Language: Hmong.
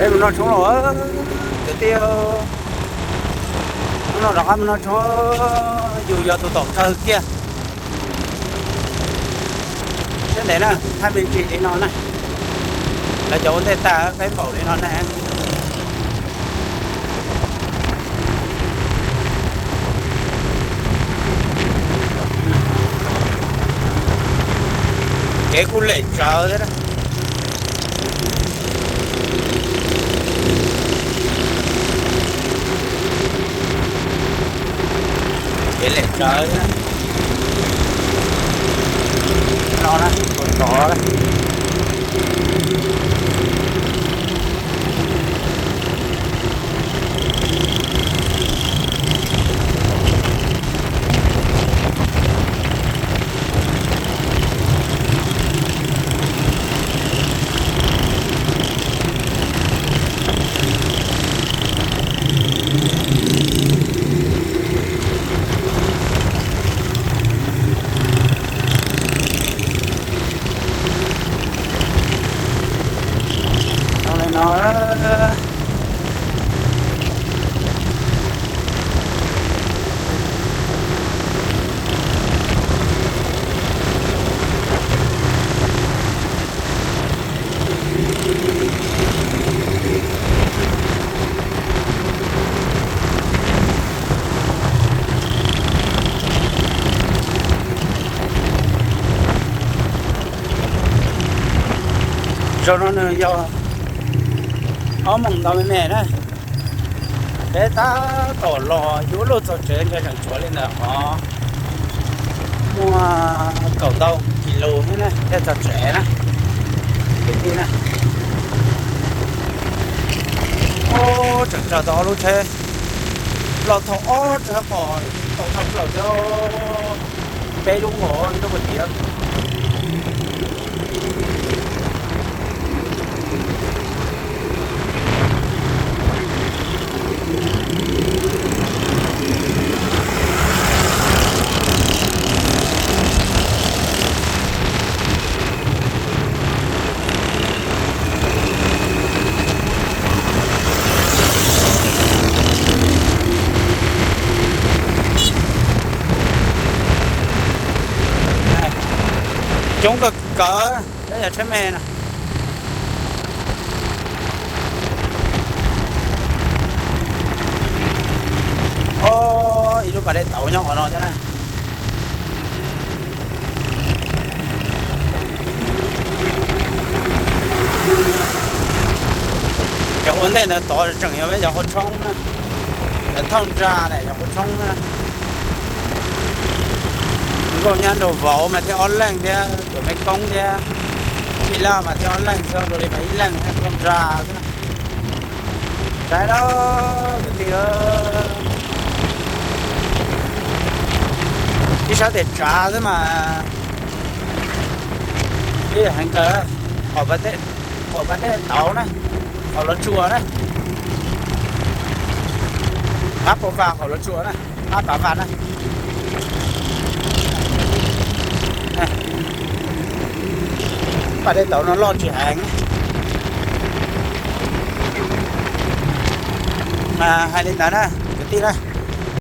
Mus noj tshoob los kwv tij, mus noj rov qab mus noj tshoob, yus yog tus tom kawg kiag. Siab ntev na, thaj me ntsis li no na, lawv cov ua ntej tag peb npaum li no na. Kev kuj lem tsawv thiab na. Kev lem tsawv thiab. No na, tus tod na. Zoo li no. Zaum no nws yog ob moos ntau me me na. Peb tab tom los yuav luag txog tsev, ntshe tseem tshuav li ntawd ho muaj kaum ntau kis lus thiab na thiaj txog tsev na. Kwv tij na, tseem raws tau ob lub tsheb los thaum ob tsheb qos tau thaj plaws thiab. Peb lub nkaus nyob puag tid. Coob kawg kawg, peb yog tsheb me na. O, ib lub pas dej tauv nyob qhov no thiab na. Cov ua ntej ntawd tod tseem yog peb cov qhov tshoob na. Cov thauj ntsa na yog qhov tshoob na. Nkauj nyab nraug vauv mas thiaj ob leeg thiab, tus me koob thiab tij laug mas thiaj ob leeg xwb, ua li mas ib leeg thiab thauj ntsa xwb. Saib lawm kwv tij, ib sab tias tsav xwb mas ib yam heev kawg. Qhov pas dej tauv na, qhov lov tsuas na, qab pas vas qhov lov tsuas na, qab pas vas na. Pas dej tauv no loj tsis heev. Mas hais li ntawd na kwv tij na.